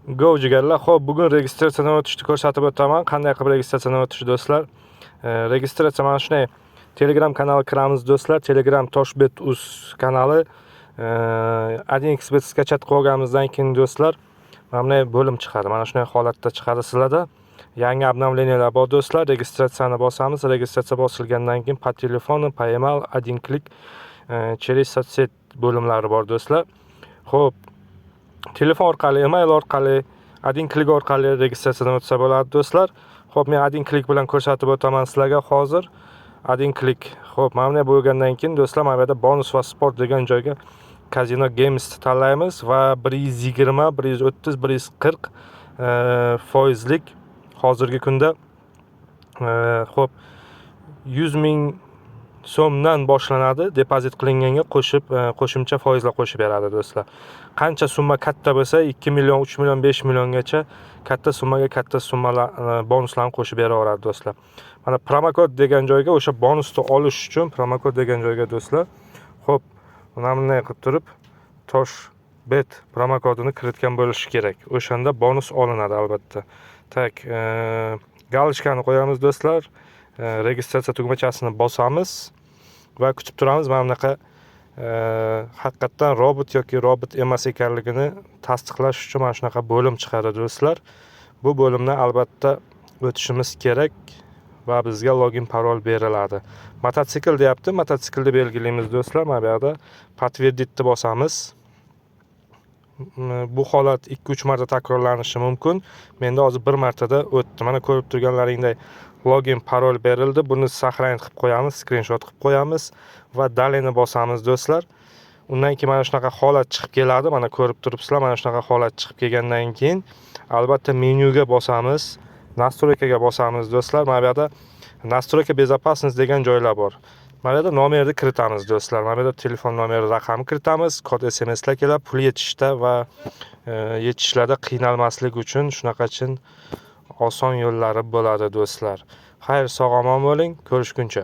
Go, jigarlar. Xo'p, bugun registratsiyadan o'tishni ko'rsatib o'taman. Qanday qilib registratsiyadan o'tish, do'stlar? Registratsiya mana shunday Telegram kanali kiramiz, do'stlar. Telegram Toshbet uz kanali. 1xBet скачать qilib olganimizdan keyin, do'stlar, mana bunday bo'lim chiqadi. Mana shunday holatda chiqadi sizlarda. Yangi обновления lar bor, do'stlar. Registratsiyani bosamiz. Registratsiya bosilgandan keyin по телефону, по email, один клик, через соцсеть bo'limlari bor, do'stlar. Xo'p, telefon orqali, email orqali, один клик orqali registratsiyadan o'tsa bo'ladi, do'stlar. Xo'p, men один клик bilan ko'rsatib o'taman sizlarga hozir. Один клик. Xo'p, mana bunday bo'lgandan keyin, do'stlar, mana bu yerda bonus va sport degan joyga Casino Games tanlaymiz va 120, 130, 140 foizlik hozirgi kunda xo'p, 100 ming so'mdan boshlanadi. Depozit qilinganga qo'shib qo'shimcha foizlar qo'shib beradi, do'stlar. Qancha summa katta bo'lsa, 2 million, 3 million, 5 milliongacha katta summaga katta summalar bonuslarni qo'shib beraveradi, do'stlar. Mana promokod degan joyga o'sha bonusni olish uchun promokod degan joyga, do'stlar, xo'p, mana bunday qilib turib Toshbet promokodini kiritgan bo'lishi kerak. O'shanda bonus olinadi albatta. Так, галочка ni qo'yamiz, do'stlar. Registratsiya tugmachasini bosamiz va kutib turamiz. Mana bunaqa haqiqatdan robot yoki robot emas ekanligini tasdiqlash uchun mana shunaqa bo'lim chiqadi, do'stlar. Bu bo'limdan albatta o'tishimiz kerak va bizga login parol beriladi. Mototsikl deyapti. Mototsiklni belgilaymiz, do'stlar. Mana bu yoqda подтвердить bosamiz. Bu holat 2-3 marta takrorlanishi mumkin. Menda hozir bir martada o'tdi. Mana ko'rib turganlaringday login parol berildi. Buni сохранить qilib qo'yamiz, skrinshot qilib qo'yamiz va далее ni bosamiz, do'stlar. Undan keyin mana shunaqa holat chiqib keladi. Mana ko'rib turibsizlar, mana shunaqa holat chiqib kelgandan keyin albatta menyuga bosamiz, настройка ga bosamiz, do'stlar. Mana bu yerda настройка безопасность degan joylar bor. Mana bu yerda nomerni kiritamiz, do'stlar. Mana bu yerda telefon nomeri raqami kiritamiz. Kod SMSlar keladi. Pul yechishda va yechishlarda qiynalmaslik uchun shunaqachin oson yo'llari bo'ladi, do'stlar. Xayr, sog' omon bo'ling, ko'rishguncha.